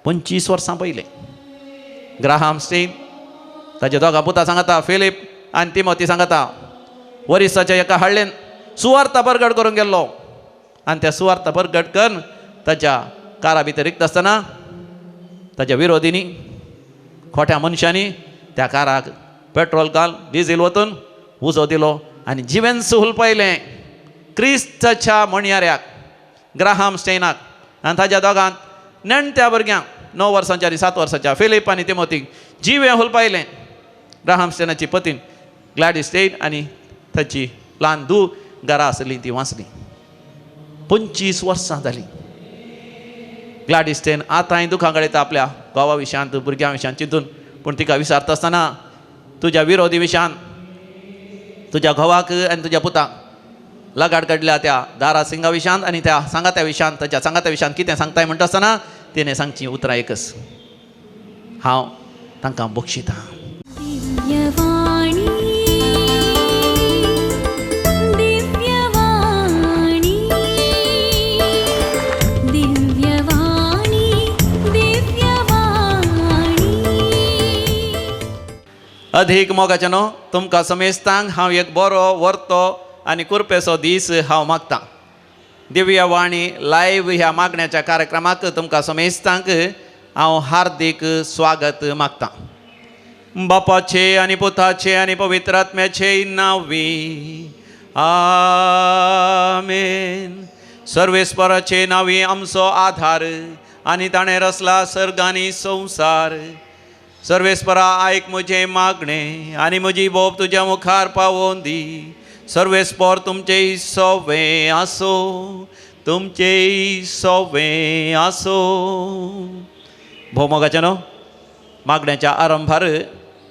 25 वर्सां पयलें Graham stain ताच्या दोगां पुता सांगता, फिलीप आनी तिमोती सांगता, वरिसाच्या एका हळ्ळेन सुवार्ता परगट करूंक गेल्लो आनी त्या सुवार्ता परगट करून ताच्या कारा भितर रिक्त आसतना ताच्या विरोधींनी, खोट्या मनशांनी त्या काराक पेट्रोल घाल, डिझेल वतून उजो दिलो आनी जिवेंच हुलपयलें क्रिस्ताच्या म्हणयाऱ्याक ग्राहाम स्टेनाक आनी ताच्या दोगांत नेणट्या भुरग्यांक, 9 वर्सांच्या आनी 7 वर्सांच्या फिलीप आनी तिमोतीक जिवें हुलपायलें. ग्राहाम स्टेनाची पतीन ग्लॅडी स्टेन आनी ताची ल्हान धूव घरा आसली, ती वाचली. 25 वर्सां जालीं. ग्लॅडी स्टेन आतांय दुखां गळयता आपल्या घोवा विशयांत, भुरग्यां विशयांत चिंतून. पूण तिका विचारता आसतना, तुज्या विरोधी विशयान तुज्या घोवाक आनी तुज्या पुताक लगाड काडल्या त्या दारा सिंगा विशयांत आनी त्या सांगात्या विशयांत, ताच्या सांगात्या विशयांत कितें सांगताय म्हणटा आसतना तिणें सांगची उतरां एकच, हांव तांकां बक्षितां. दिव्यवाणी, दिव्यवाणी, दिव्यवाणी, दिव्यवाणी. अधीक मोगाचें न्हू, तुमकां समेस्तांक हांव एक बरो वर्तो आनी कुरपेचो दीस हांव मागतां. दिव्यवाणी लायव्ह ह्या मागण्याच्या कार्यक्रमाक तुमकां समेस्तांक हांव हार्दीक स्वागत मागतां. बापाचे आनी पुताचे आनी पवित्र आत्म्याचे नांवी, आमेन. सर्वेस्पराचे नांवी आमचो आधार आनी ताणें रचला सर्ग आनी संवसार. सर्वेस्परा, आयक म्हजें मागणें आनी म्हजी बोब तुज्या मुखार पावोवन दी. सर्वेस्पर तुमचे सोवे आसो, तुमचे सोवे आसो. भोवमोगाचें न्हू, मागण्याच्या आरंभार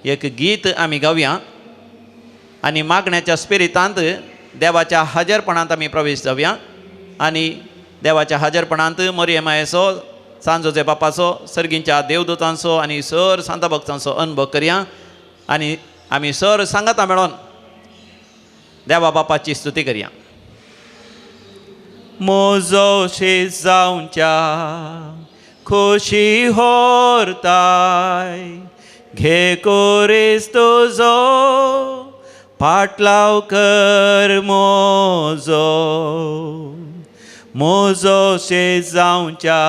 एक गीत आमी गावया आनी मागण्याच्या स्पिरितांत देवाच्या हाजरपणांत आमी प्रवेश जावया आनी देवाच्या हाजरपणांत मरियम मायेचो, सांत जोजे बापाचो, सर्गींच्या देवदूतांचो आनी सर सांता भक्तांचो अनुभव करया आनी आमी सर सांगाता मेळोन देवा बापाची स्तुती करया. मोजो शेत जावच्या खोशी होरताय, घे कोरेस तुजो पाटलाव कर मोजो. मोजो शेत जावच्या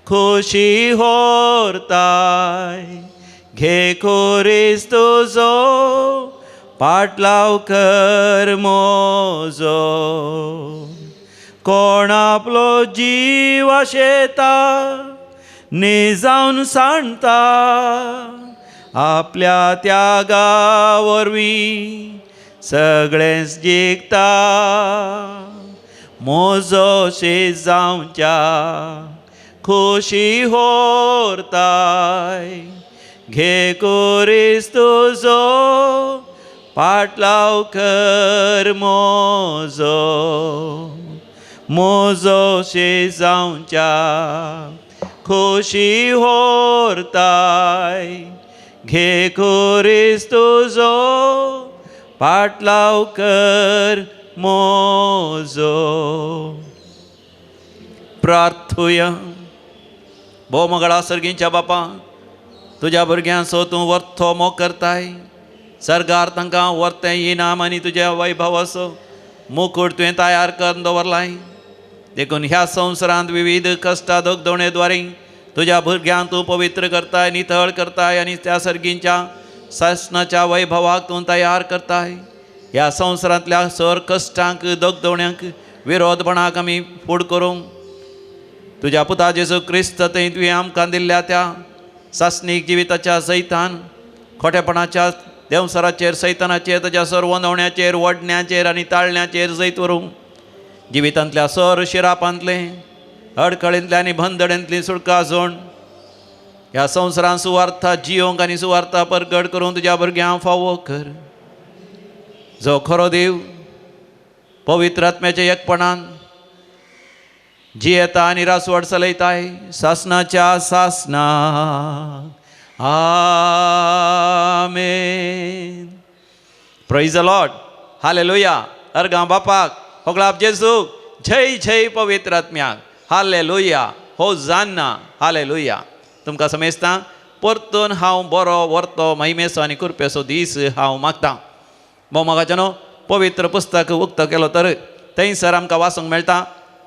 खोशी होरताय, घे कोरेस तुजो पाटलाव कर मोजो. कोण आपलो जीव आशेता, निजावन सांडता, आपल्या त्यागा वरवीं सगळेंच जिखता. मोजो शेत जावच्या खोशी होरताय, घे कोरीस तुजो पाटलाव कर मोजो. मोजो शेत जावच्या खोशी होरताय, घे कोरीस तुजो पाटलाव कर मोजो. प्रार्थुया. भोव सर्गींच्या बापा, तुज्या भुरग्यांचो तूं वर्थो मोग करताय. सर्गार तांकां वर्तें इनाम आनी तुज्या वैभवाचो मुकूट तुवें तयार करून दवरलाय. देखून ह्या संवसारांत विविध कश्टा दगदवणे द्वारे तुज्या भुरग्यांक तूं पवित्र करताय, नितळ करताय आनी त्या सर्गींच्या सासणाच्या वैभवाक तूं तयार करताय. ह्या संवसारांतल्या सर कश्टांक, दगदवण्यांक, विरोधपणाक आमी फूड करूंक तुज्या पुता जेजू क्रिस्त थंय तुवें आमकां दिल्ल्या त्या सासणीक जिविताच्या जैतान खोटेपणाच्या देंवसराचेर, सैतानाचेर, ताच्या सर वंदवण्याचेर, वडण्याचेर आनी ताळण्याचेर जैत व्हरूंक, जिवितांतल्या सर शिरापांतले, अडखळींतले आनी बंदडेंतली सुटका जोड, ह्या संवसारांत सुवार्था जियोंक आनी सुवार्था परगट करूंक तुज्या भुरग्यांक फावो कर, जो खरो देव पवित्र आत्म्याच्या एकपणान जियेता आनी रासवड चलयताय सासनाच्या सासना. आमेन. Praise the Lord. Hallelujah. अर्गां बापाक, होगळाप जेजू, जय जय पवित्र आत्म्याक. हालेलुया. होजान्ना. हालेलुया. तुमकां समेस्तां परतून हांव बरो वर्तो महिमेचो आनी कृपेचो दीस हांव मागतां. भोवमागाच्यानो पवित्र पुस्तक उक्तो केलो तर थंयसर आमकां वाचूंक मेळटा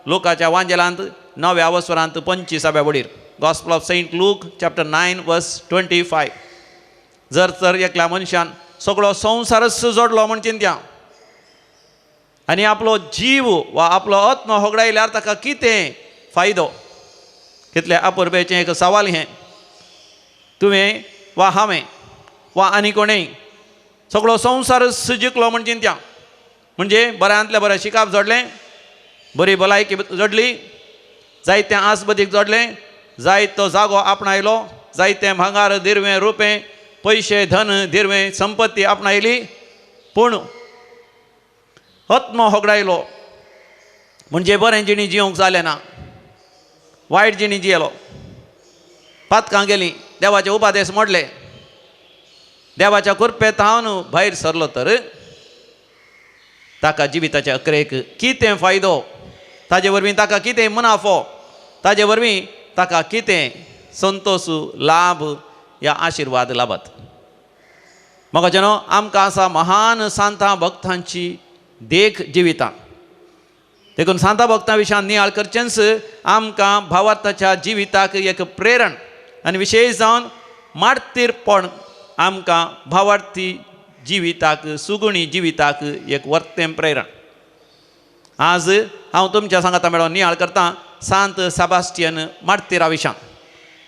लुकाच्या वांजेलांत 9व्या वसरांत 25व्या वडीर, gospel of Saint Luke chapter 9 verse 25. जर तर एकल्या मनशान सगळो संवसारच जोडलो म्हण चिंत्या आनी आपलो जीव वा आपलो आत्मो होगडायल्यार ताका कितें फायदो? कितले अपुरबेचें एक सवाल हें. तुवें वा हांवें वा आनी कोणेय सगळो संवसारच जिखलो म्हण चिंत्या, म्हणजे बऱ्यांतलें बरें शिकाप जोडलें, बरी भलायकी जोडली, जायतें आसबदीक जोडलें, जायतो जागो आपणायलो, जायतें भांगार दिरवें रुपें पयशे धन दिरवें संपत्ती आपणायली, पूण आत्मो होगडायलो म्हणजे बरें जिणी जिवंक जालें ना, वायट जिणी जियेलो, पातकां गेलीं, देवाचे उपादेश मोडले, देवाच्या कृपेंत भायर सरलो तर ताका जिविताच्या अकरेक कितें फायदो? ताजे वरवीं ताका कितें मुनाफो? ताजे वरवीं ताका कितें संतोश लाभ या आशिर्वाद लाभत? म्हाका आमकां आसा महान सांतां भक्तांची देख जिवितां. देखून सांता भक्तां विशयान नियाळ करचेंच आमकां भावार्थाच्या जिविताक एक प्रेरण आनी विशेश जावन मार्तीरपण आमकां भावार्थी जिविताक सुगुणी जिविताक एक वर्तें प्रेरण. आज हांव तुमच्या सांगाता मेळोन नियाळ करतां सांत सेबास्टियन मार्तीरा विशयान.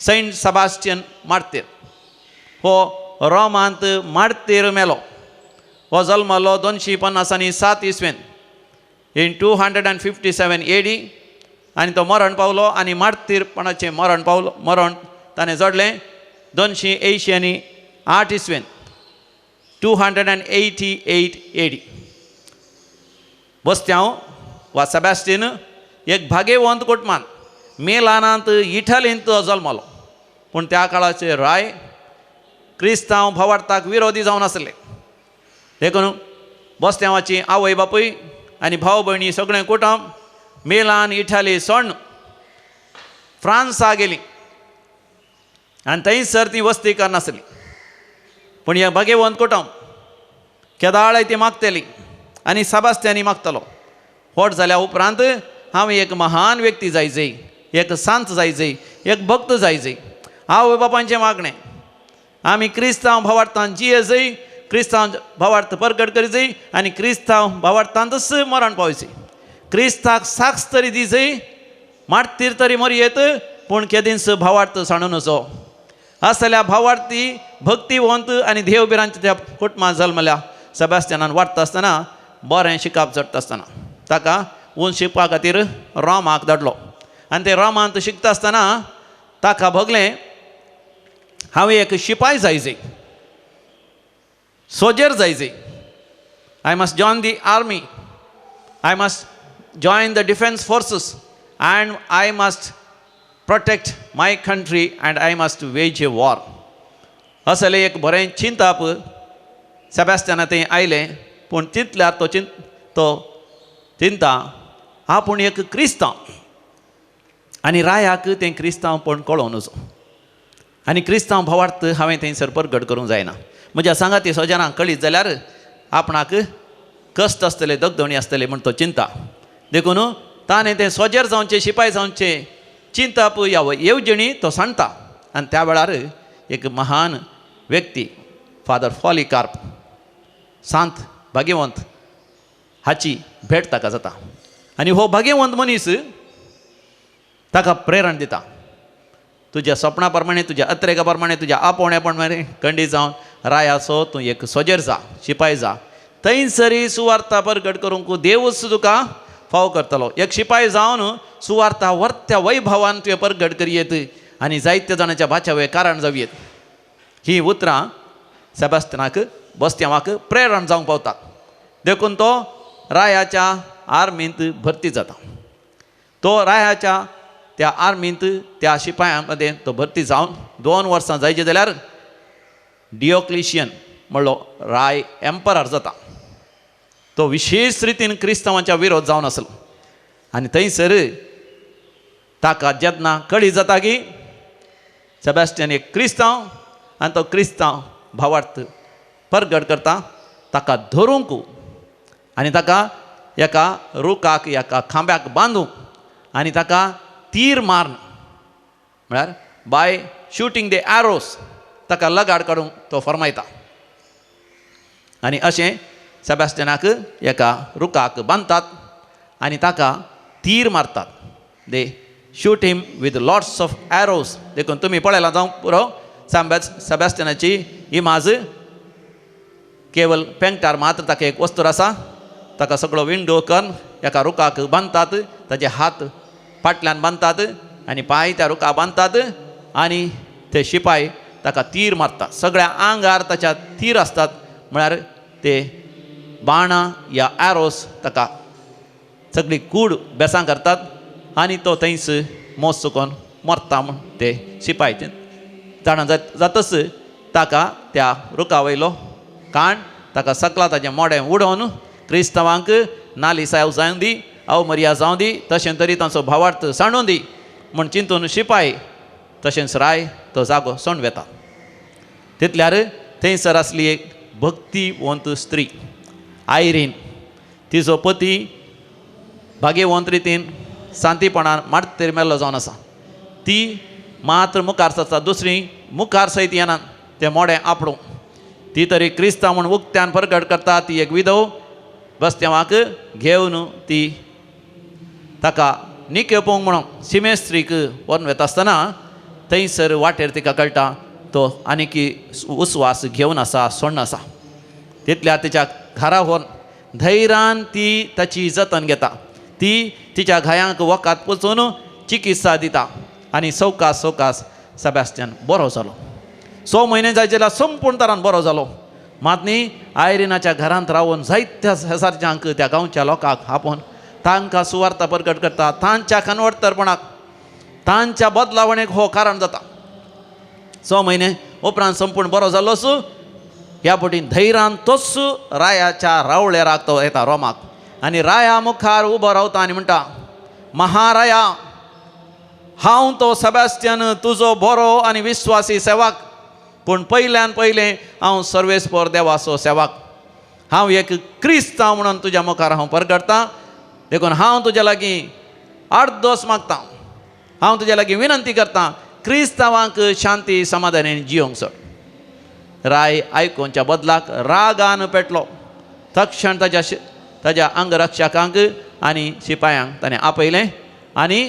सेंट सेबास्टियन मार्तीर हो रोमांत मार्तीर मेलो. हो जल्मलो 257 इसवेन इन 257 AD आनी तो मरण पावलो आनी मार्तीरपणाचें मरण पावलो, मरण ताणें जोडलें 288 इसवेन 288 AD. बस्त्यांव वा सेबास्टियन एक भागेवंत कुटमान मेलानांत इटालींत तो जल्मलो, पूण त्या काळाचे राय क्रिस्तांव भावार्थाक विरोधी जावन आसले. देखून बस्त्यांवाची आवय बापूय आनी भाव भयणी सगळें कुटुंब मेलान इटाली सोडून फ्रांसा गेली आनी थंयसर ती वस्ती करनासली. पूण ह्या भागेवंत कुटुंब केदाळाय ती मागतली आनी सेबास्तियानी मागतलो. व्हड जाल्या उपरांत हांव एक महान व्यक्ती जायजय, एक सांत जायजय, एक भक्त जायजय. आवय बापांचें मागणें आमी क्रिस्तांव भावार्थान जियेजय, क्रिस्तांव भावार्थ परगट करीजय आनी क्रिस्तांव भावार्थांतच मरण पावयचय. क्रिस्ताक साक्ष तरी दिजय, मार्तीर तरी मरयेत, पूण केदींच भावार्थ सांडून नजो. असल्या भावार्थी भक्तिवंत आनी देवबिरांच्या त्या कुटुंबांत जल्मल्या सेबास्तियानान वाडटा आसतना बरें शिकप चडटा आसतना ताका उंच शिकपा खातीर रोमाक धाडलो आनी ते रोमांत शिकता आसतना ताका भोगलें हांवें एक शिपाय जायजय, सोजेर जायजय. I must join the army, I must join the defence forces and I must protect my country and I must wage a war. असलें एक बरें चिंताप सेबास्तियाना थंय आयलें, पूण तितल्यार तो तो चिंता आपूण एक क्रिस्तांव आनी रायाक तें क्रिस्तांवपण कळोवन नजो आनी क्रिस्तांव भावार्थ हांवें थंयसर परगट करूंक जायना. म्हज्या सांगाती सोजनांक कळीत जाल्यार आपणाक कश्ट आसतले, दगदणी आसतले म्हण तो चिंता. देखून ताणें तें सोजेर जावचें, शिपाय जावचें चिंताप ह्या येवजणी तो सांडटा. आनी त्या वेळार एक महान व्यक्ती फादर पॉलिकार्प सांत भाग्यवंत हाची भेट ताका जाता आनी हो भाग्यवंत मनीस ताका प्रेरण दिता. तुज्या सपना प्रमाणे, तुज्या अत्रेका प्रमाणे, तुज्या आपोवण्या प्रमाणे खंडीत जावन रायाचो तूं एक सोजेर जा, शिपाय जा, थंयसरी सुवार्ता परगट करूंक देवूच तुका फाव करतलो. एक शिपाय जावन सुवार्ता वर्त्या वैभवान तुवें परगट करयेत आनी जायत्या जाणांच्या भाच्यावे कारण जावयेत. ही उतरां सेबास्तिनाक बस्त्यांवाक प्रेरण जावंक पावता. देखून तो रायाच्या आर्मींत भरती जाता. तो रायाच्या त्या आर्मींत त्या शिपायां मदें तो भरती जावन 2 वर्सां जायचे जाल्यार डियोक्लिशियन म्हणलो राय एम्परर जाता. तो विशेश रितीन क्रिस्तांवांच्या विरोध जावन आसलो आनी थंयसर ताका जेन्ना कळी जाता की सेबास्टियन एक क्रिस्तांव आनी तो क्रिस्तांव भावार्थ परगट करता ताका धरूंक आनी ताका एका रुखाक एका खांब्याक बांदूंक आनी ताका तीर मारून म्हळ्यार बाय शुटींग the arrows ताका लगाड काडूंक तो फरमायता. आनी अशें सेबास्टियनाक एका रुखाक बांदतात आनी ताका तीर मारतात. They shoot him with lots of arrows. देखून तुमी पळयलां जावं पुरो सेबास्टियनाची इमाज केवल पेंटार मात्र ताका एक वस्तूर आसा. ताका सगळो विंडो करून एका रुखाक बांदतात, ताजे हात फाटल्यान बांदतात आनी पांय त्या रुखाक बांदतात आनी ते शिपाय ताका तीर मारतात. सगळ्या आंगार ताच्या तीर आसतात, म्हळ्यार ते बाणां या एरोस ताका सगळी कूड बेसां करतात आनी तो थंयच मोस चुकोन मरता म्हूण ते शिपाय जाणा जातच ताका त्या रुखा वयलो काण ताका सकला ताजें मोडें उडोवन क्रिस्तांवांक नालिसाय जावं दी अवमर्या जावं दी तशें तरी तांचो भावार्थ सांडून दी म्हूण चिंतून शिपाय तशेंच राय तो जागो सोंड वेता. तितल्यार थंयसर आसली एक भक्तिवंत स्त्री आयरीन. तिजो पती भाग्यवंत रितीन शांतीपणान मार्तेर मेल्लो जावन आसा. ती मात्र मुखार सरता, दुसरी मुखार सयत येना तें मोडें आपडूं. ती तरी क्रिस्तांव म्हूण उक्त्यान परगट करता. ती एक विधव बस्त्यांवाक घेवन ती ताका निकेपोवंक म्हणून सिमेस्त्रीक व्हरून वेता आसतना थंयसर वाटेर तिका कळटा तो आनीकी उस्वास घेवन आसा सोण्ण आसा. तितल्या तिच्या घरा व्हरून धैर्यान ती ताची जतन घेता. ती तिच्या घायांक वखद पोचून चिकित्सा दिता आनी सवकास सवकास सेबास्टियन बरो जालो. 6 म्हयने जाय जाल्यार संपूर्ण तरान बरो जालो. मात न्ही आयरिनाच्या घरांत रावन जायत्या शेजारच्यांक त्या गांवच्या लोकांक आपोवन तांकां सुवार्ता परगट करता. तांच्या कनवडतरपणाक तांच्या बदलावणेक हो कारण जाता. 6 म्हयने उपरांत संपूर्ण बरो जालोच. ह्या पटीन धैर्यान तोच रायाच्या रावळेराक तो येता रोमाक आनी राया मुखार उबो रावता आनी म्हणटा, महाराया, हांव तो सेबास्टियन तुजो बरो आनी विस्वासी सेवक, पूण पयल्यान पयलें हांव सर्वेस्पर देवाचो सेवक. हांव एक क्रिस्तांव म्हणून तुज्या मुखार हांव परगटतां. देखून हांव तुज्या लागीं आडदोस मागतां, हांव तुज्या लागीं विनंती करतां, क्रिस्तांवांक शांती समाधानान जियोंक सोड. राय आयकोनच्या बदलाक रागान पेटलो. तक्षण ताज्या अंगरक्षकांक आनी शिपायांक ताणें आपयलें आनी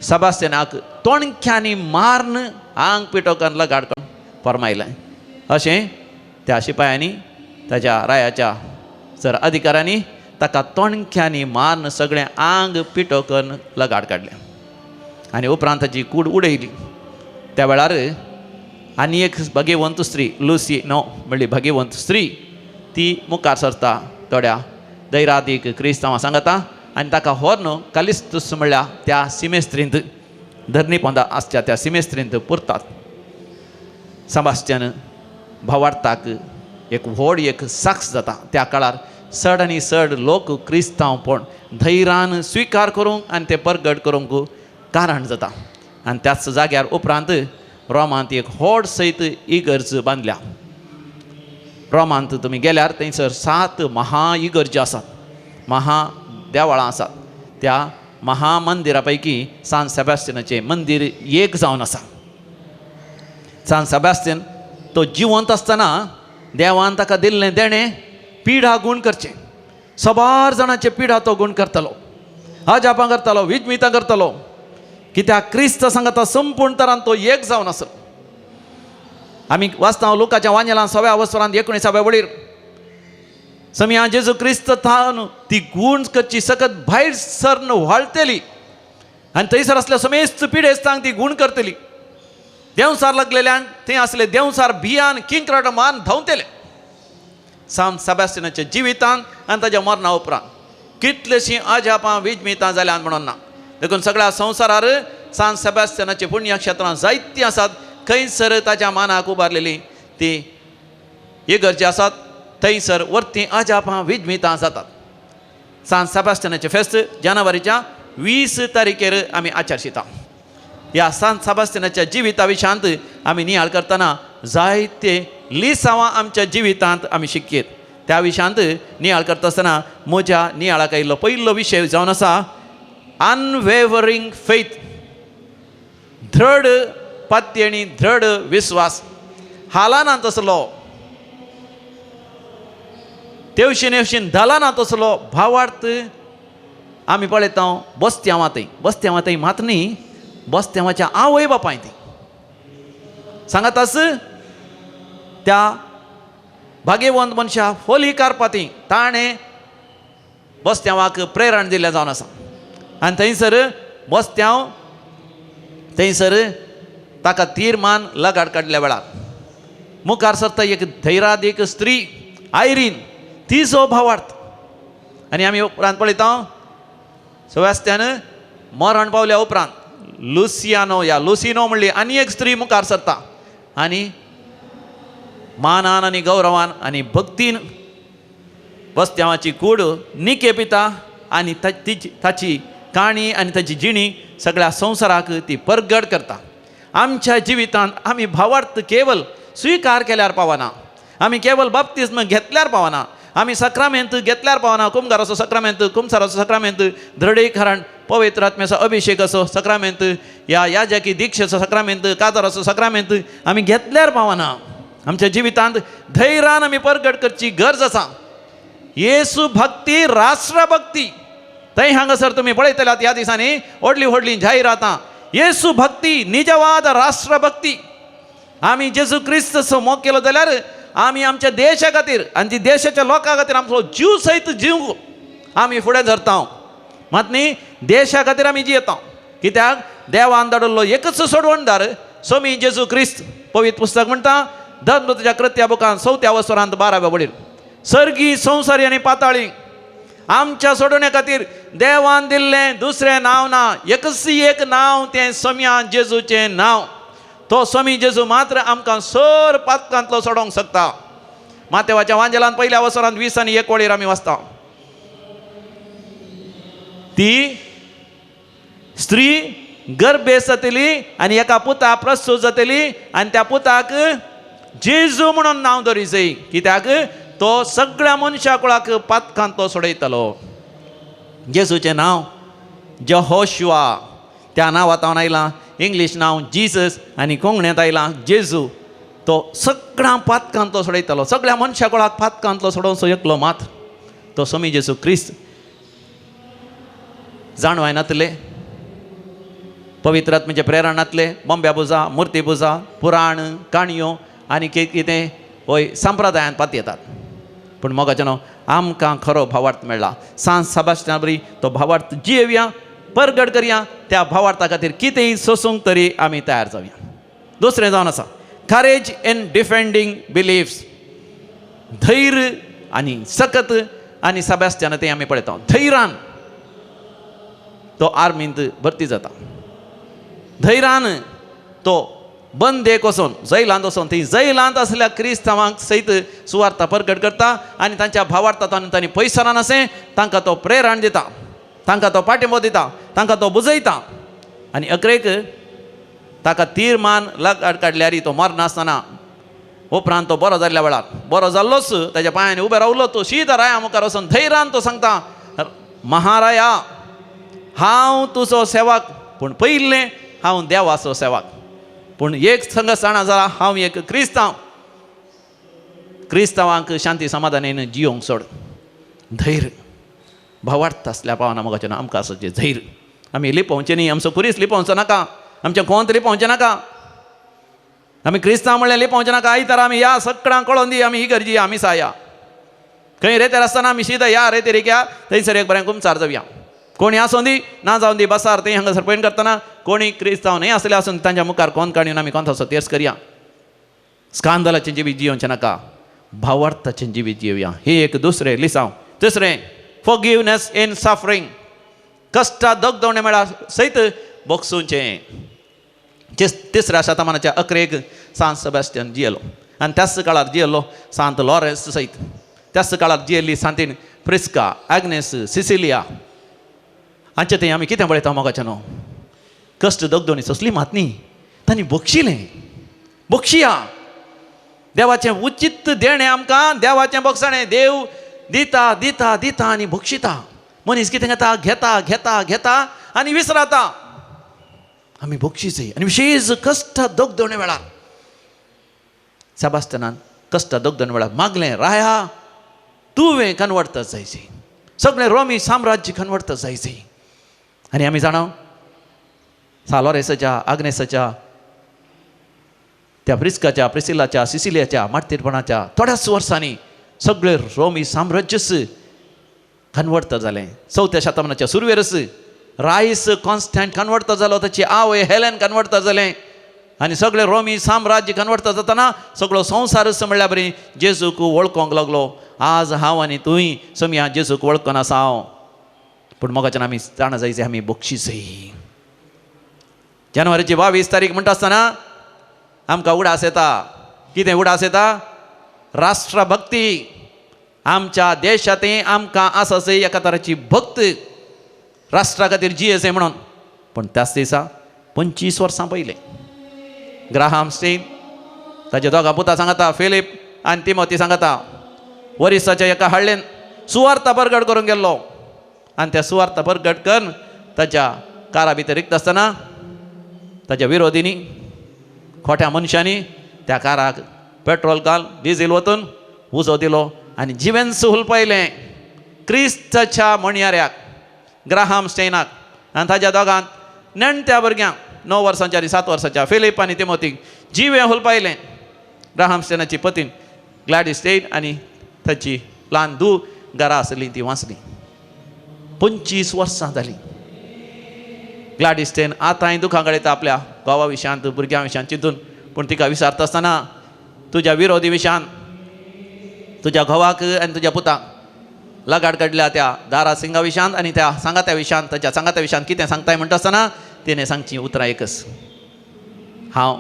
सेबास्टियनाक तोणक्यांनी मारून आंग पिटोकन लगाड फरमायलें. अशें त्या शिपायांनी ताज्या रायाच्या सर अधिकाऱ्यांनी ताका तोणक्यांनी मारून सगळें आंग पिटोकन लगाड काडलें आनी उपरांत ताची कूड उडयली. त्या वेळार आनी एक भाग्यवंत स्त्री लुसी नो म्हणली भाग्यवंत स्त्री ती मुखार सरता थोड्या दैरादीक क्रिस्तांवां सांगता आनी ताका व्हरून कालिस्तूस म्हणल्या त्या सिमेस्त्रींत धरणी पोंदा आसच्या त्या सिमेस्त्रींत पुरतात. सेबास्टियन भावार्थाक एक व्हड एक साक्ष जाता. त्या काळार चड आनी चड लोक क्रिस्तांवपण धैर्यान स्विकार करूंक आनी ते परगट करूंक कारण जाता. आनी त्याच जाग्यार उपरांत रोमांत एक व्हड सयत इगर्ज बांदल्या. रोमांत तुमी गेल्यार थंयसर 7 महा इगर्जी आसात, महा देवळां आसात. त्या महामंदिरा पैकी सान सेबास्टियनाचें मंदीर एक जावन आसा. सान सेबास्टियन तो जिवंत आसतना देवान ताका दिल्लें देणें पिडा गूण करचें. सबार जाणांचे पिडा तो गूण करतालो, अजापां करतालो, विजमितां करतालो. कित्याक क्रिस्त सांगता संपूर्ण तरान तो एक जावन आसलो. आमी वाचता लुकाच्या वांजेलान 6व्या वसरांत 19व्या वळीर समया जेजू क्रिस्त थावन ती गूण करची सकत भायर सरन व्हाळटली आनी थंयसर आसल्या समेस्त पिडेस्तांक ती गूण करतली. देंवसार लागलेल्यान थंय आसले देंवसार भियान किंक्राट मान धांवतले. सान सेबास्टियनाच्या जिवितान आनी ताज्या मरणा उपरांत कितलेशीं अजापां विजमितां जाल्यान म्हणून ना. देखून सगळ्या संवसारार सान सेबास्टियनाची पुण्यक्षेत्रां जायतीं आसात. खंयसर ताज्या मानाक उबारलेली ती इगर्जी आसात, थंयसर वरतीं अजापां विजमितां जातात. सान सेबास्टियनाचें फेस्त जानेवारीच्या 20 तारखेर आमी आचरशिता. ह्या सांत सेबास्तिनाच्या जिविता विशांत आमी नियाळ करतना जायते लिसांवां आमच्या जिवितांत आमी शिकयत. त्या विशांत नियाळ करता आसतना म्हज्या नियाळाक आयिल्लो पयलो विशय जावन आसा अनवेवरींग फेथ, धृढ पातयेणी, धृढ विस्वास. हालाना तसलो, तेवशीन हेवशीन धलाना तसलो भावार्थ आमी पळयता बस्त्यांवा थंय, बस्त्यांवा थंय मात न्ही, बस्त्यांवाच्या आवय बापाय ती सांगात आस त्या भाग्यवंत मनशा होली कारपाती ताणें बस्त्यांवाक प्रेरण दिल्लें जावन आसा. आनी थंयसर बस्त्यांव थंयसर ताका तीरमान लगाड काडल्या वेळार मुखार सरता एक धैरादीक स्त्री आयरीन, तिजो भावार्थ. आनी आमी उपरांत पळयता सेबास्तियान मरण पावल्या उपरांत लुसियानो या लुसिनो म्हणली आनी एक स्त्री मुखार सरता आनी मानान आनी गौरवान आनी भक्तीन बस्त्यांवाची कूड निके पिता आनी ताची काणी आनी ताची जिणी सगळ्या संवसाराक ती परगट करता. आमच्या जिवितांत आमी भावार्थ केवल स्विकार केल्यार पावना, आमी केवल बाप्तिज्म घेतल्यार पावना, आमी सक्रामेंत घेतल्यार पावना, कुमगाराचो सक्रामेंत, कुमसाराचो सक्रामेंत, दृढीकरण पवित्र आत्म्याचो अभिषेकाचो सक्रामेंत, या याजकी दीक्षेचो सक्रामेंत, काजाराचो सक्रामेंत आमी घेतल्यार पावना. आमच्या जिवितांत धैर्यान आमी परगट करची गरज आसा. येसू भक्ती राष्ट्रभक्ती थंय हांगासर तुमी पळयतल्यात ह्या दिसांनी व्हडली व्हडली जायरातां, येसू भक्ती निजवाद राष्ट्रभक्ती. आमी जेजू क्रिस्तचो मोग केलो जाल्यार आमी आमच्या देशा खातीर आनी देशाच्या लोकां खातीर आमचो जीव सयत जीव आमी फुडें धरता. मात न्ही देशा खातीर आमी जियेता, कित्याक देवान धाडिल्लो एकच सोडवणदार स्वामी जेजू क्रिस्त. पवित्र पुस्तक म्हणटा धर्मदूताच्या कृत्या बुकान 4थ्या वसरांत 12व्या वडील सर्गी संवसारी आनी पाताळी आमच्या सोडवणे खातीर देवान दिल्लें दुसरें नांव ना, एकच एक नांव तें स्वाम्या जेजूचें नांव. तो स्वामी जेजू मात्र आमकां सर पातकांतलो सोडोवंक शकता. मातेवाच्या वांजेलान 1ल्या वसरांत 20 आनी 1 वळीर आमी वाचता, ती स्त्री गर्भेस्त जातली आनी एका पुता प्रसूत जातली आनी त्या पुताक जेजू म्हणून नांव दवरिजय, कित्याक तो सगळ्या मनशा कुळाक पातकांत तो सोडयतलो. जेजूचें नांव जहोशुआ, त्या नांवांत आयलां इंग्लीश नांव जीसस आनी कोंकणींत आयलां जेजू. तो सगळ्या पातकांतलो सोडयतलो, सगळ्या मनशा कुळाक पातकांतलो सोडोवचो एकलो मात तो स्वामी जेजू क्रिस्त. जाणवाय नातले, पवित्र आत्म्याचें प्रेरण नातले, बोंब्या पुजा, मुर्ती पुजा, पुराण काणयो आनी कितें वय संप्रदायान पातयेतात. पूण मोगाचें न्हू आमकां खरो भावार्थ मेळ्ळा. सांत सेबास्तियाना बरी तो भावार्थ जियेवया, परगट करया, त्या भावार्था खातीर कितेंय सोसूंक तरी आमी तयार जावया. दुसरें जावन आसा करेज इन डिफेंडींग बिलीफ्स, धैर्य आनी सकत. आनी सेबास्तियाना तें आमी पळयता, धैर्यान तो आर्मींत भरती जाता, धैर्यान तो बंदेक वचोन जैलांत वचोन ती जैलांत आसल्या क्रिस्तांवांक सयत सुवार्ता परगट करता आनी तांच्या भावार्थांत तांणी पयसो नासें तांकां तो प्रेरण दिता, तांकां तो पाठिंबो दिता, तांकां तो बुजयता. आनी अकरेक ताका तीर मान लगाड काडल्यार तो मरनासतना उपरांत तो बरो जाल्ल्या वेळार बरो जाल्लोच, ताच्या पांयांनी उबे रावलो, तो शीत राया मुखार वचून धैर्यान तो सांगता, महाराया हांव तुजो सेवक, पूण पयलें हांव देवाचो सेवक, पूण एक संग जाणा जाला हांव एक क्रिस्तांव, क्रिस्तांवांक शांती समाधानेन जियोंक सोड. धैर्य भावार्थ आसल्या पावना मोगाचें आमकां आसचें धैर्य. आमी लिपोवचें न्ही, आमचो खुरीस लिपोवचो नाका, आमचें कोंत लिपोवचें नाका, आमी क्रिस्तांव म्हणल्यार लिपोवचें नाका. आयतार आमी ह्या सगळ्यांक कळोन दी आमी ही गरजी आमी सा या खंय रेतेर आसतना आमी शिदा ह्या रेतेर या थंयसर एक बरें कुमसार जावया. कोणी आसूं दी ना जावन दी बसार थंय हांगासर पयण करतना कोणी क्रिस्तांव न्हय आसले आसून तांच्या मुखार कोण काडून आमी कोण तेर्स करया. स्कांदलाचें जिवीत जियोवचें नाका, भावार्थाचें जिवीत जिवया. ही एक दुसरें लिसांव. तिसरें फॉरगिवनेस इन सफरींग, कश्टा दगदवणे मेळा सयत बोगसुचें. तिसऱ्या शतमानाच्या अकरेक सांत सेबास्टियन जियेलो आनी त्याच काळार जियेलो सांत लॉरेन्स सयत. त्याच काळार जियेल्ली सांतीन प्रिस्का, आग्नेस, सिसिलिया हांचे थंय आमी कितें पळयता मोगाचें न्हू, कश्ट दगदोणी सोंसली मात न्ही, तांणी बक्षिलें. बक्षिया देवाचें उचित देणें आमकां, देवाचें बक्षणें. देव दिता दिता दिता आनी बक्षिता. मनीस कितें घेता घेता घेता घेता आनी विसराता. आमी बक्षीसय आनी विशेश कश्ट दगदोणे वेळार सेबास्टनान कश्ट दगदोणे वेळार मागलें, राया तुवें कन्वर्ट जायची, सगळें रोमी साम्राज्य कन्वर्ट जायची. आनी आमी जाणा सालोरेसाच्या आग्नेसाच्या त्या प्रिस्काच्या प्रिसिलाच्या सिसिलियाच्या मार्तीरपणाच्या थोड्याच वर्सांनी सगळें रोमी साम्राज्यच कन्वर्ट जालें. चवथ्या शतमानाच्या सुरवेरच रायस कॉन्स्टंट कन्वर्ट जालो, ताची आवय हेलेन कन्वर्ट जालें आनी सगळें रोमी साम्राज्य कन्वर्ट जातना सगळो संवसारच म्हणल्यार बरी जेजूक वळखोंक लागलो. आज हांव आनी तूंय समया जेजूक वळखून आसा हांव, पूण मोगाच्यान आमी जाणा जायचे आमी बक्षीसय. जानेवारीची 22 तारीख म्हणटा आसतना आमकां उडास येता. कितें उडास येता? राष्ट्रभक्ती. आमच्या देशांत आमकां आसा एका तराची भक्त राष्ट्रा खातीर जियेचें म्हणून. पूण त्याच दिसा 25 वर्सां पयलें ग्राहाम स्टेन ताच्या दोगां पुता सांगता, फिलीप आनी तिमोती सांगता, वरिसाच्या एका हाडलेन सुवार्ता परगट करूंक गेल्लो आनी त्या सुवार्ता परगट करून ताच्या कारा भितर रिक्त आसतना ताच्या विरोधींनी खोट्या मनशांनी त्या काराक पेट्रोल घाल डिझेल वतून उजो दिलो आनी जिवेंस हुलपयलें क्रिस्ताच्या म्हणयाऱ्याक ग्राहाम स्टेनाक आनी ताच्या दोगांत नेणट्या भुरग्यांक 9 वर्सांच्या आनी 7 वर्सांच्या फिलीप आनी तिमोतीक जिवें हुलपायलें. ग्राहाम स्टेनाची पतीन ग्लॅडीस स्टेन आनी ताची ल्हान धूव घरा आसली ती वाचली. 25 वर्सां जालीं. ग्लॅडीस स्टेन आतांय दुखां गळयता आपल्या घोवा विशयांत भुरग्यां विशयांत चिंतून, पूण तिका विचारता आसतना तुज्या विरोधी विशयान तुज्या घोवाक आनी तुज्या पुताक लगाड काडल्या त्या दारा सिंगा विशयांत आनी त्या सांगात्या विशयांत ताच्या सांगात्या विशयांत कितें सांगताय म्हणटा आसतना तिणें सांगची उतरां एकच, हांव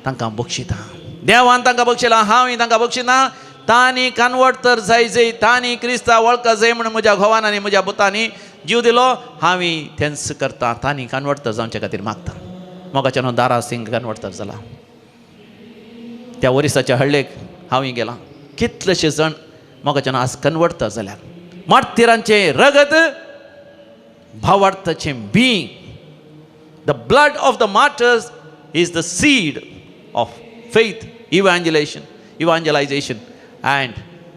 तांकां बक्षितां. देवान तांकां बक्षिलां, हांवूय तांकां बक्षिना. तांणी कन्वर्ट तर जाय जाय, तांणी क्रिस्ता वळख जाय म्हणून म्हज्या घोवान आनी म्हज्या पुतांनी जीव दिलो, हांवूय तेंच करता. तांणी कन्वर्ट तर जावचे खातीर मागता. मोगाच्यान दारा सिंग कन्वर्ट तर जाला. त्या ओरिसाच्या हळ्ळेक हांवूय गेलां. कितलेशे जाण मोगाच्यान आज कन्वर्ट तर जाल्यार. मार्तिरांचें रगत भावार्थाचें बीं. The blood of the martyrs is the seed of faith, evangelization and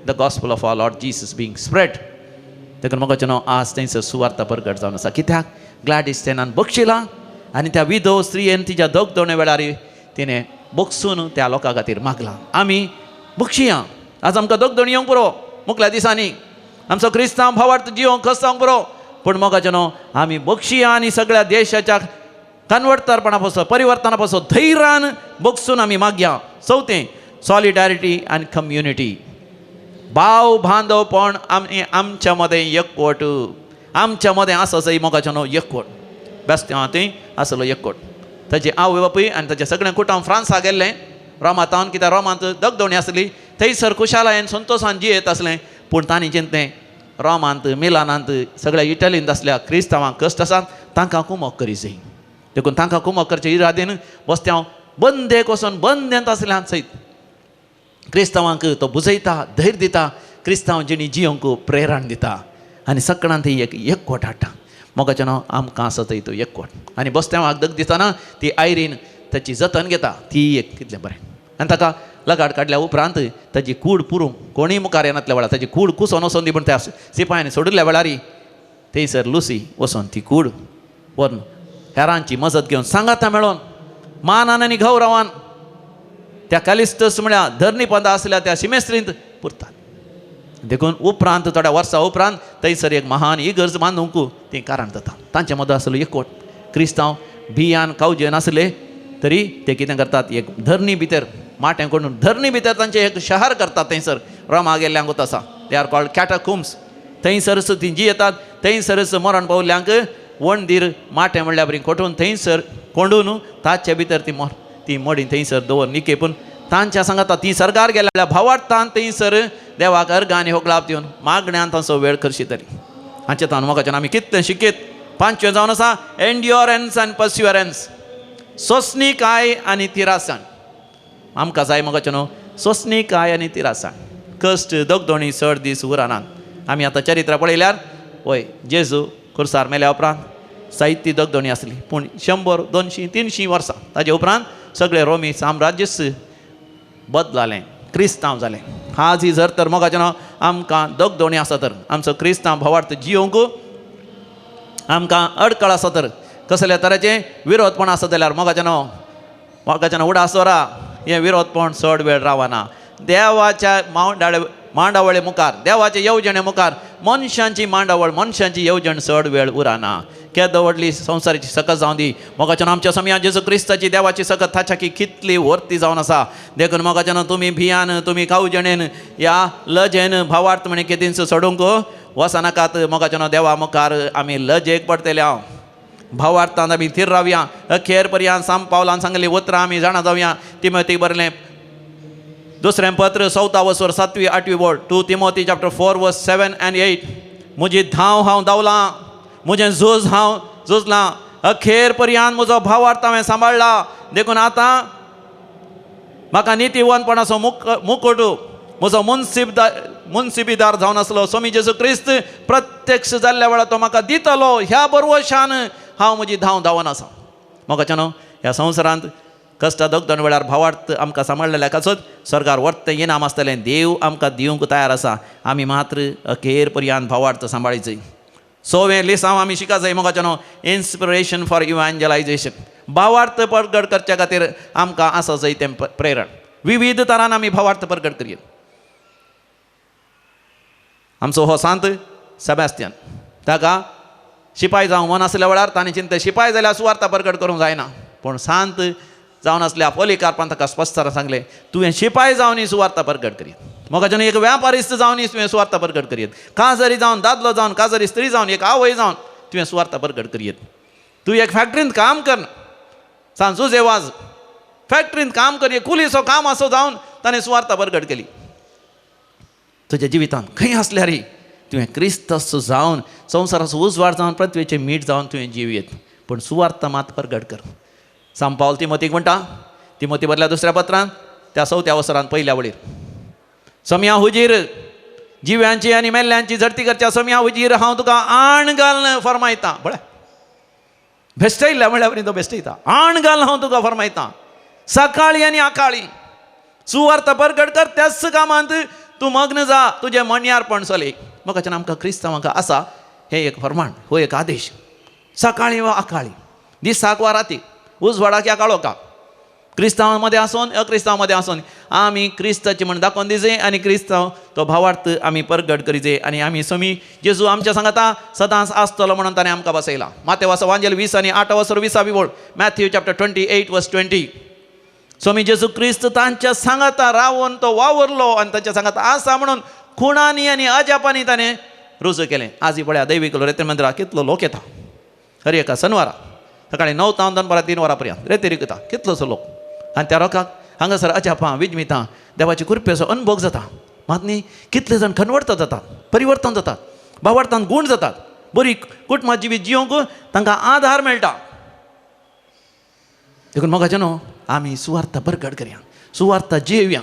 the gospel of our Lord Jesus being spread. देखून मोगाचें न्हू आज थंयसर सुवार्ता परगट जावन आसा. कित्याक ग्लॅडीस स्टेनान बक्षिलां आनी त्या विधव स्त्रियेन तिच्या दगदोणे वेळार तिणें बक्षून त्या लोकां खातीर मागलां. आमी बक्षिया. आज आमकां दगदोणी येवंक पुरो मुखल्या दिसांनी, आमचो क्रिस्तांव भावार्थ जिवंक खस्तावंक पुरो, पूण मोगाचें न्हू आमी बक्षिया आनी सगळ्या देशाच्या कन्वर्टरपणा पासून परिवर्तना पासून धैर्यान बक्षून आमी मागया. चवथें सॉलिडारिटी आनी कम्युनिटी. भाव बांदवपण आमी आमच्या मदें एकवट, आमच्या मदें आसा सय मोगाचें न्हू एकवट. बेस्त्यांव थंय आसलो एकवट. ताचे आवय बापूय आनी ताचें सगळें कुटुंब फ्रांसा गेल्लें रोमांत, कित्याक रोमांत दगदोणी आसली. थंयसर खुशालायन संतोशान जियेत आसलें. पूण तांणी चिंतलें रोमांत मिलानांत सगळ्या इटलींत आसल्या क्रिस्तांवांक कश्ट आसात तांकां कुमोक करी जाय. देखून तांकां कुमोक करचे इरादेन बस्त्यांव बंदेक वचून बंदेंत आसल्यान सयत क्रिस्तांवांक तो बुजयता, धैर्य दिता, क्रिस्तांव जिणी जियोंक प्रेरण दिता आनी सकळान ती एक एकवट हाडटा. मोगाचें न्हू आमकां आसा थंय तो एकवट. आनी बस्त्यांवाक दग दितना ती आयरीन ताची जतन घेता, ती एक कितलें बरें. आनी ताका लगाड काडल्या उपरांत ताची कूड पुरूंक कोणूय मुखार येनातल्या वेळार ताची कूड कुसोन वचोन दी, पूण त्या सिपायांनी सोडिल्ल्या वेळार थंयसर लुसी वचोन ती कूड व्हरून हेरांची मजत घेवन सांगाता मेळोन मानान आनी गौरवान त्या कॅलिस्टस म्हळ्यार धरणी पंदा आसल्या त्या शिमेस्त्रींत पुरतात. देखून उपरांत थोड्या वर्सां उपरांत थंयसर एक महान इगर्ज बांदूंक ती कारण जाता. तांचे मदीं आसलो एकवट. क्रिस्तांव बियान कावजेन आसले तरी ते कितें करतात, एक धरणी भितर माटें करून धरणी भितर तांचें एक शहर करतात. थंयसर रोमा गेल्ल्यांक आसा, they are called कॅटाकुम्स. थंयसरच ती जियेतात, थंयसरच मरण पावल्ल्यांक वणदीर माटें म्हणल्यार बरी कोटून थंयसर कोंडून ताचे भितर ती ती मडीं थंयसर दवर निकेपून तांच्या सांगाता ती सरकार गेल्या भावार्थान थंयसर देवाक अर्गां आनी होगळाप दिवन मागण्यान तांचो वेळ करशी तरी. हांचे तान मोगाच्यान आमी कितलें शिकयत पांचवें जावन आसा एन्ड्योरन्स आनी पर्सिवरन्स, सोंसणीकाय आनी तिरासाण. आमकां जाय मगो न्हू सोंसणीकाय आनी तिरासाण. कश्ट दगदोणी चड दीस उरनात. आमी आतां चरित्र पळयल्यार वय जेजू खुर्सार मेल्या उपरांत साहित्य दगदोणी आसली, पूण 100 200 300 वर्सां ताजे उपरांत सगळें रोमी साम्राज्यच बदलालें, क्रिस्तांव जालें. आज ही जर तर मोगाचें न्हू आमकां दगदोणी आसा तर आमचो क्रिस्तांव भावार्थ जियोंक आमकां अडकळ आसा तर कसल्या तरेचें विरोधपण आसा जाल्यार मोगाचें न्हू मोगाचें न्हू उडास दवरा, हें विरोधपण चड वेळ रावना. देवाच्या मांडावळे मुखार, देवाचे येवजणे मुखार मनशांची मांडावळ, मनशांची येवजण चड वेळ उरना. केदो व्हडली संवसाराची सकत जावं दी मोगाच्यान आमच्या समया जेजू क्रिस्ताची देवाची सकत ताच्या की कितली वर्ती जावन आसा. देखून मोगाच्यान तुमी भियान, तुमी कावजणेन या लजेन भावार्थ म्हणे केदींच सोडूंक वचनाकात. मोगाच्यान देवा मुखार आमी लजेक पडटले. हांव भावार्थान आमी थीर रावया. अखेर पर्यंत साम पावलान सांगली उतरां आमी जाणा जावया. तिमोथीक बरलें दुसरें पत्र 4 वसवर 7वी 8वी वळ, 2 Timothy chapter 4 verse 7 and 8. म्हजी धांव हांव धांवलां, म्हजें झूज हांव झुजलां, अखेर पर्यंत म्हजो भावार्थ हांवें सांबाळ्ळा. देखून आतां म्हाका नितीवंतपणाचो मुकुट म्हजो मुन्सिबीदार जावन आसलो स्वामी जेजू क्रिस्त प्रत्यक्ष जाल्ल्या वेळार तो म्हाका दितलो. ह्या बरवशान हांव म्हजी धांव धांवन आसा. मोगाच्यान ह्या संवसारांत कश्टा दगदण वेळार भावार्थ आमकां सांबाळलेल्या कासत स्वर्गार वर्तें इनाम आसतलें. देव आमकां दिवंक तयार आसा. आमी मात्र अखेर पर्यंत भावार्थ सांबाळीचय. सवें लिसांव आमी शिका जाय मोगाच्यान इन्स्पिरेशन फॉर इव्हांजलायजेशन. भावार्थ परगट करच्या खातीर आमकां आसा जाय तें प्रेरण. विविध तरान आमी भावार्थ परगट करया. आमचो हो सांत सेबास्तियन ताका शिपाय जावंक मन आसल्या वेळार ताणें चिंतलें शिपाय जाल्यार सुवार्ता परगट करूंक जायना, पूण सांत जावन आसल्या पोलिकार्पान ताका स्पश्ट सांगलें तुवें शिपाय जावन ही सुवार्ता परगट करयत. मोगाच्यान एक व्यापारिस्त जावन ही तुवें सुवार्ता परगट करयत. काजरी जावन दादलो जावन, काजरी स्त्री जावन, एक आवय जावन तुवें सुवार्ता परगट करयत. तूं एक फॅक्टरींत काम कर, सांत जुजे वाज फॅक्टरींत काम कर, एक कुलीचो काम असो जावन ताणें सुवार्ता परगट केली. तुज्या जिवितांत खंय आसल्यार तुवें क्रिस्तस जावन संवसाराचो उजवाड जावन पृथ्वेचें मीठ जावन तुवें जिवयेत, पूण सुवार्ता मात परगट कर. सांत पावल तिमोतीक म्हणटा, तिमोती बरल्या दुसऱ्या पत्रान त्या 4थ्या वसरान पयल्या वळीर, सम्या हुजीर जिव्यांची आनी मेल्ल्यांची झडती करच्या सम्या हुजीर हांव तुका आण घालून फरमायतां. पळय भेश्टयल्ल्या म्हणल्यार परी तो भेश्टयता. आण घालून हांव तुका फरमायतां सकाळी आनी आकाळी सुवार्ता परगट कर, त्याच कामांत तूं मग्न जा, तुजें मणयारपण चलय. मोगाच्यान आमकां क्रिस्तांवांक आसा हें एक फरमाण, हो एक आदेश. सकाळी वा आकाळी, दिसाक वा राती, उजवाडाक या काळोखाक, क्रिस्तांवां मदें आसून अक्रिस्तांवां मदें आसून आमी क्रिस्ताची म्हण दाखोवन दिजे आनी क्रिस्तांव तो भावार्थ आमी परगट करिजे. आनी आमी समी जेजू आमच्या सांगाता सदांच आसतलो म्हणून ताणें आमकां बसयला. मातेवाचो वांजेल 20 आनी 8 वसर 20 वळ, मॅथ्यू चॅप्टर 28 वर्स 20. स्वामी जेजू क्रिस्त तांच्या सांगाता रावन तो वावरलो आनी तांच्या सांगाता आसा म्हणून खुणांनी आनी अजापांनी ताणें रुजू केलें. आजय पळया दैवीक रेती मंदिराक कितलो लोक येता हर एका शनिवारा सकाळी 9 तावन दनपारां 3 वरां पर्यंत रेती रिकता कितलोसो लोक. आनी त्या लोकांक हांगासर अजापां विजमितां देवाचे कृपेचो अनुभव जाता. मात न्ही कितले जाण कन्वर्ट जातात, परिवर्तन जातात, भावार्थान गूण जातात, बरी कुटुंबा जिवीत जियोंक तांकां आधार मेळटा. देखून मोगाचें न्हू आमी सुवार्थ परगट करया, सुवार्थ जियोया,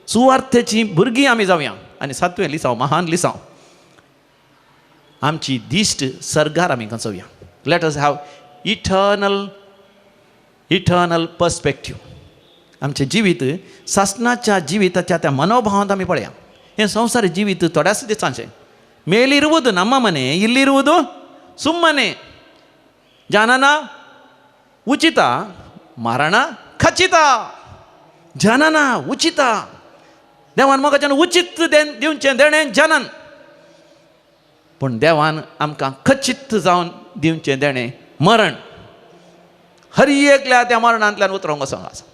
सुवार्थेची भुरगीं आमी जावया. आनी 7वें लिसांव, महान लिसांव, आमची दिश्ट सर्गार आमी गंचोवया. Let us have eternal perspective. आमचें जिवीत सासणाच्या जिविताच्या त्या मनोभावांत आमी पळया. हें संवसार जिवीत थोड्याच दिसांचें. ಮೇಲಿರುವುದು ನಮ್ಮ ಮನೆ, ಇಲ್ಲಿರುವುದು ಸುಮ್ಮನೆ. ಜನನ ಉಚಿತ, ಮರಣ ಖಚಿತ. ಜನನ ಉಚಿತ, देवान मोगाच्यान उचित दिवचें देणें जनन, पूण देवान आमकां खचित जावन दिवचें देणें मरण. हर एकल्या त्या मरणांतल्यान उतरोंक वचोंक आसा.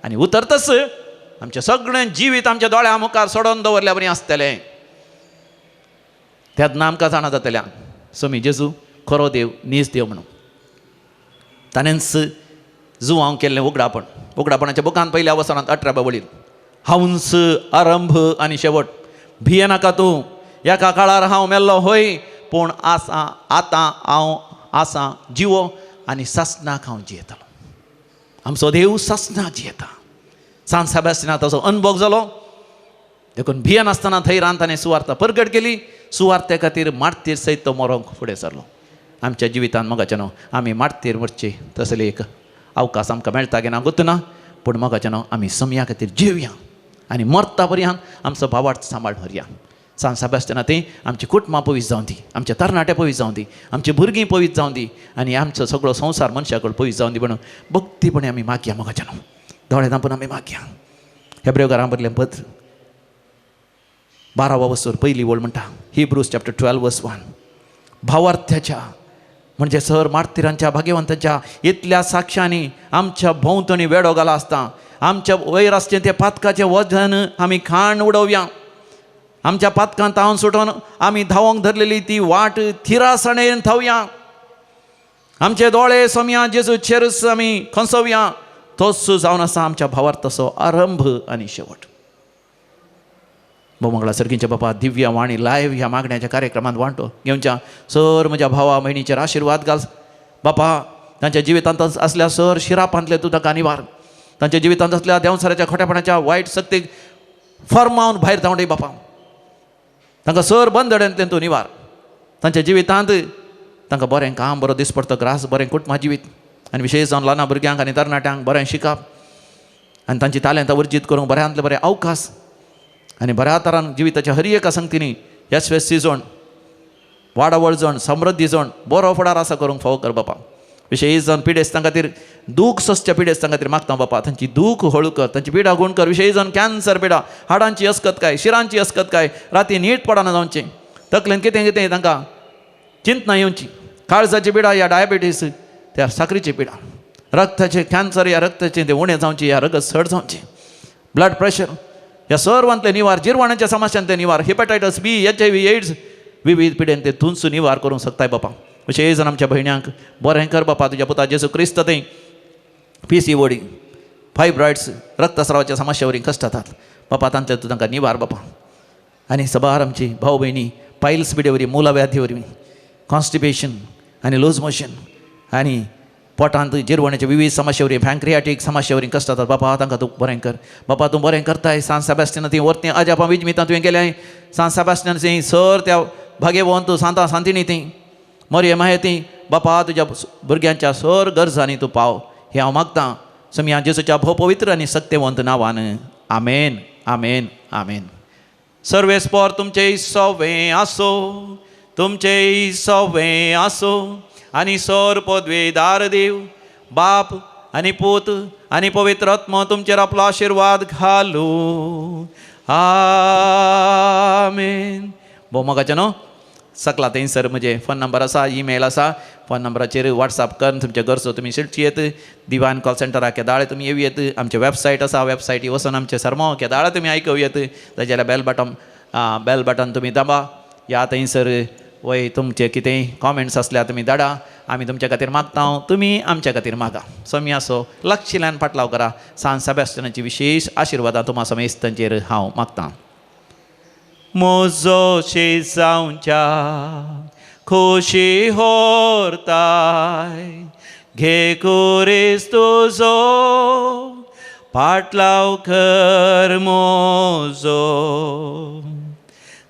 आनी उतरतच आमचें सगळें जिवीत आमच्या दोळ्या मुखार सोडोवन दवरल्या बरी आसतलें. तेन्ना आमकां जाणा जातल्या स्वामी जेजू खरो देव, नीज देव म्हणून. ताणेंच जुवांव केल्लें उगडापण, उगडापणाच्या बुकान पयल्या वसनांत 18 वळीर, हांवच आरंभ आनी शेवट, भिये नाका तूं, एका काळार हांव मेल्लो होय, पूण आसा आतां हांव आसा जिवो आनी सासणाक हांव जियेतलो. आमचो देव सासणाक जियेता. सांत सेबास्तियनाक ताचो अनुभव जालो, देखून भियेनासतना थंय रान ताणें सुवार्ता परगट केली. सुवार्ते खातीर मार्तीर सयत तो मरोंक फुडें सरलो. आमच्या जिवितांत मोगाचें न्हू आमी मार्तीर मरची तसली एक अवकाश आमकां मेळटा की ना गोत्त ना, पूण मोगाचें न्हू आमी समया खातीर जिवया आनी मरता पर्यंत आमचो भावार्थ सांबाळ व्हरया. सांत सेबास्तियना ती आमची कुटुंबां पवित्र जावं दी, आमचे तरणाटे पवित्र जावं दी, आमची भुरगीं पवित्र जावं दी आनी आमचो सगळो संवसार मनशा कडेन पवित्र जावं दी म्हणून भक्तीपणे आमी मागया. मोगाचें न्हू दोळे धांपून आमी मागया. हेब्रेवकारां बरलें पत्र 12 वस्तूर पयली वळ म्हणटा, हिब्रूज चॅप्टर 12 वर्स 1, भावार्थ्याच्या म्हणजे सर मार्तिरांच्या भाग्यवंतांच्या इतल्या साक्षांनी आमच्या भोंवतणी वेडो घाला आसता. आमच्या वयर आसचें तें पातकाचें वजन आमी खाण उडोवया. आमच्या पातकां तावन सुटोवन आमी धांवोंक धरलेली ती वाट थिरासणेन थवया. आमचे दोळे सोमया जेजूचेरच आमी खंसोवया. तोच जावन आसा आमच्या भावार्थाचो आरंभ आनी शेवट. भोमंगळा सर्गींच्या बापा दिव्य वाणी लायव्ह ह्या मागण्याच्या कार्यक्रमांत वांटो घेवच्या सर म्हज्या भावा भयणीचेर आशिर्वाद घाल बापा. तांच्या जिवितांत आसल्या सर शिरापांतले तूं ताका निवार. तांच्या जिवितांत आसल्या देंवचाराच्या खोटेपणाच्या वायट शक्तीक फर्मावन भायर धांवडे बापा. तांकां सर बंदड्यांतल्यान तूं निवार. तांच्या जिवितांत तांकां बरें काम, बरो दिसपडतो ग्रास, बरें कुटुंबा जिवीत आनी विशेश जावन ल्हान भुरग्यांक आनी तरणाट्यांक बरें शिकप आनी तांची तालेंतां उर्जीत करूंक बऱ्यांतले बरे अवकाश आनी बऱ्या तरान जिविताच्या हर एका संगतींनी यशस्वी जण, वाडावळ जण, समृद्धी जण, बरो फुडार आसा करूंक फावो कर बापा. विशेश जावन पिडेस्तां खातीर, दूख सोंसच्या पिडेस्तां खातीर मागता बापा, तांची दूख हळू कर, तांची पिडा गूण कर. विशेश जावन कॅन्सर पिडा, हाडांची अस्कत काय, शिरांची अस्कत काय, राती नीट पडना जावचें, तकलेन कितें कितें तांकां चिंतना येवची, काळजाची पिडा या डायबिटीस त्या साकरीची पिडा, रक्ताचे कॅन्सर या रक्ताचें तें उणें जावचें या रगत चड जावचें, ब्लड प्रेशर ह्या सर्वांतले निवार, जिरवाणाच्या समस्यांतले निवार, हिपॅटायटस बी, HIV, AIDS विविध पिडेन ते तुंचो निवार करूंक शकताय बापा. विशेश जावन आमच्या भयण्यांक बरें कर बापा. तुज्या पुता जेजू क्रिस्त थंय PCOD, फायब्रॉयड्स, रक्तस्रावाच्या समस्या कश्ट जातात बापा, तांतले तूं तांकां निवार बापा. आनी सबार आमची भाव भयणी पायल्स पिडे वरवीं, मुलाव्याधी वरवीं, कॉन्स्टिपेशन आनी लूज मोशन आनी पोटांत जिरवण्याच्या विविध समस्या वरवीं, पँक्रियाटीक समस्या वरवीं कश्ट जातात बापा, तांकां तूं बरें कर बापा. तूं बरें करताय. सांत सेबास्तियना ती वर्ती अजापां विजमितां तुवें केल्याय. सांत सेबास्तियन ती सर त्या भाग्यवंत सांता सांतिणी ती मरये माये ती बापा, तुज्या भुरग्यांच्या सर गरजांनी तूं पाव हें हांव मागतां समया जेजूच्या भोव पवित्र आनी सत्यवंत नांवान. आमेन, आमेन, आमेन. सर्वेस्पोर तुमचें सवें आसो, तुमचें सवें आसो आनी सर पदवेदार देव बाप आनी पूत आनी पवित्र आत्मो तुमचेर आपलो आशिर्वाद घालू. आमेन. भोव मोगाचें न्हू सकला थंयसर म्हजें फोन नंबर आसा, ईमेल आसा. फोन नंबराचेर वॉट्सॅप करून तुमचे गरजो तुमी शिळची येत. दिवान कॉल सेंटराक केदाळे तुमी येवं येत. आमचे वेबसायट आसा, वेबसायटी वचून आमचे सरमो केदाळे तुमी आयकूं येत. जाल्यार बेल बटन तुमी दाबा या थंयसर वय तुमचे कितेंय कॉमेंट्स आसल्यार तुमी धाडा. आमी तुमच्या खातीर मागता, तुमी आमच्या खातीर मागा. सोमयाचो लक्षिल्यान फाटलाव करा. सांत सेबास्तियनाची विशेश आशिर्वादां तुमा समेस्तांचेर हांव मागतां. मोजो जावच्या खोशी होरताय, घे कुरेस तुजो पाटलाव कर मोजो.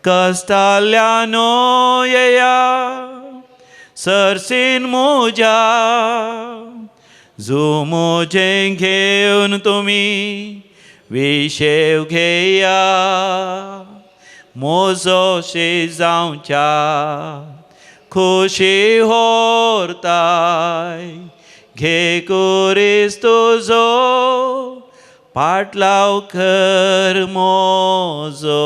कस्ताल्यानो येया सरसीन मुजा, जुमोजें घेवन तुमी विशेव घेया. मोजो जावच्या खोशी होरताय, घे कुरेस तुजो पाटलाव कर मोजो.